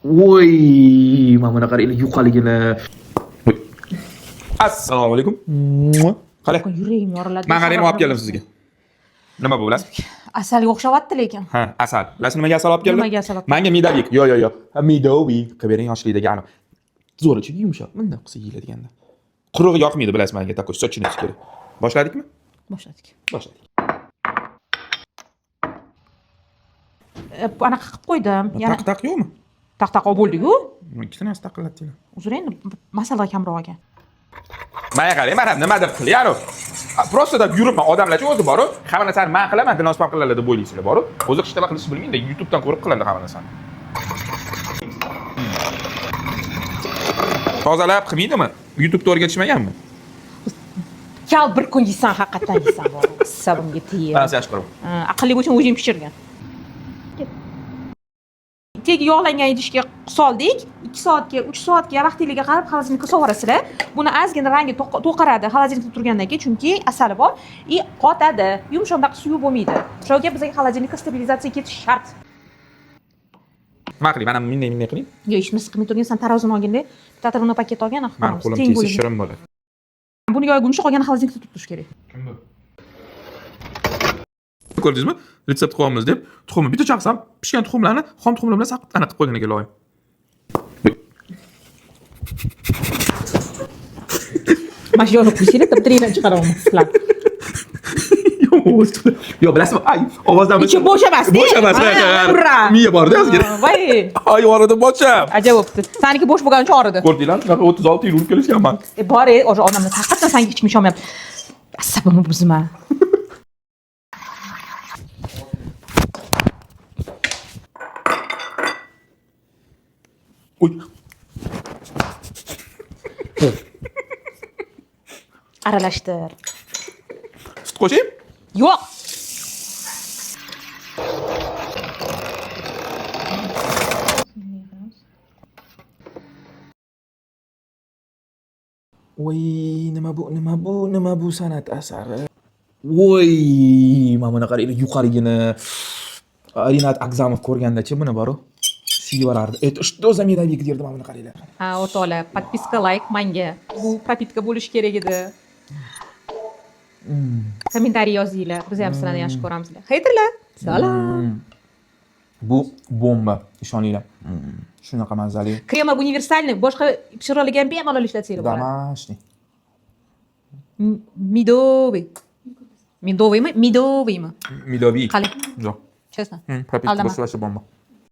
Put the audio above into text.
Voy, mana buni qaranglar yuqaligini. Voy. Assalomu alaykum. Qalay? Yuragim yoriladi. Men qarang, olib keldim sizga. Nima bu, bilasizmi? Asalga o'xshavyapti lekin. Ha, asal. Bilasizmi nimaga asal olib keldim? Nimaga asal olib Menga медовик. Yo, yo, yo. Ha, медовик qilib bering yoshlikdagi anavi. Zo'richi yumshoq, bundoq qilsa yeyiladiganda. Qurug'i yoqmaydi, bilasiz menga, такой сочный kerak. Boshladikmi? Boshladik. Boshladik. Anaqa qilib qo'ydim. Yana Taq taq yo'qmi? Taq taq olib bo'ldik-ku. Ikkita narsa taqillatdinglar. Uzr, endi masala kamroq ekan. Manga qarang, mana nimadir qilyapti. Просто deb yuribman, odamlarcha o'zi boru, hamma narsani man qilaman, Dilnoz ham qiladi deb o'ylaysizlar boru. O'zi hech nima qilishni bilmaydi, YouTube'dan ko'rib qiladi hamma narsani. Tozalab qilmaydimi? YouTube'da o'rgatishmaganmi? Kal bir kun yeysan, haqiqatdan yeysan bor. Sabimga tegib. Man yaxshi ko'raman. Ha, aqlli bo'lsang o'zing pishirgin. Tegi yog'langan idishga soldik. 2 soatga, 3 soatga vaqtinglarga qarab холодильник ka solvorasizlar. Buni ozgina rangi to'qaradi холодильник da turgandan keyin, chunki asali bor и qotadi. Yumshoq bunaqa suvi bo'lmaydi. O'shaga bizga холодильник ka stabilizatsiya ketish shart. Nima qiling? Mana bunday bunday qiling. Yo, hech narsa qilmay turgin, san tarozini olginda, bitta atirni paket olgin, anaqa Man qilamiz. qo'lim Teng tegsa bo'ladi. shirin bo'ladi. Buni yo yumshoq olgani холодильник da turib turish kerak. Kim bu? Ko'rdingizmi? Retsept qo'yamiz deb tuxumni bitta chaqsam, pishgan tuxumlarni xom tuxumlar bilan saqib anaqa qilib qo'ygan ekan loyim. Mana shu yozib qo'ysanglar, bitta chiqaraman sizlar. Yo'q, bilasizmi? Ay, ovozdan Ichi bo'sh emas. Bo'sh emas. Ura. Miya borda ozgina. Voy. Ay, orada bosham. Ajab bo'pti. Saniki bo'sh bo'lgani uchun og'ridi. Ko'rdinglar, shunaqa 36 yil urib kelishganman. E, bor, e, o'sha odamlar haqiqatdan sanga hech kim ishonmayapti. Asabimni buzma. Uy. Aralashtir. Sut qo'shaymi? Yo'q. Voy, nima bu, nima bu, nima bu san'at asari? Voy, mana buni qaranglar yuqarigini. Rinat Agzamov ko'rgandachi buni boru. Siyib yuborardi. Это что за медовик derdi, mana buni qaranglar. Ha, o'rtoqlar, подписка, лайк manga. Bu пропитка bo'lishi kerak edi. Kommentariy yozinglar. Biz ham sizlarni yaxshi ko'ramiz. Xayrlar. Salom. Bu bomba, ishoninglar. Shunaqa mazali. Krema универсальный, boshqa pishiriqlarga ham bemalol ishlatsanglar bo'ladi. Домашний. Медовый. Медовый mi? Медовый mi? Медовик. Qalay? Yo'q. Честно. Пропитка Aldama. bo'lsa вообще bomba.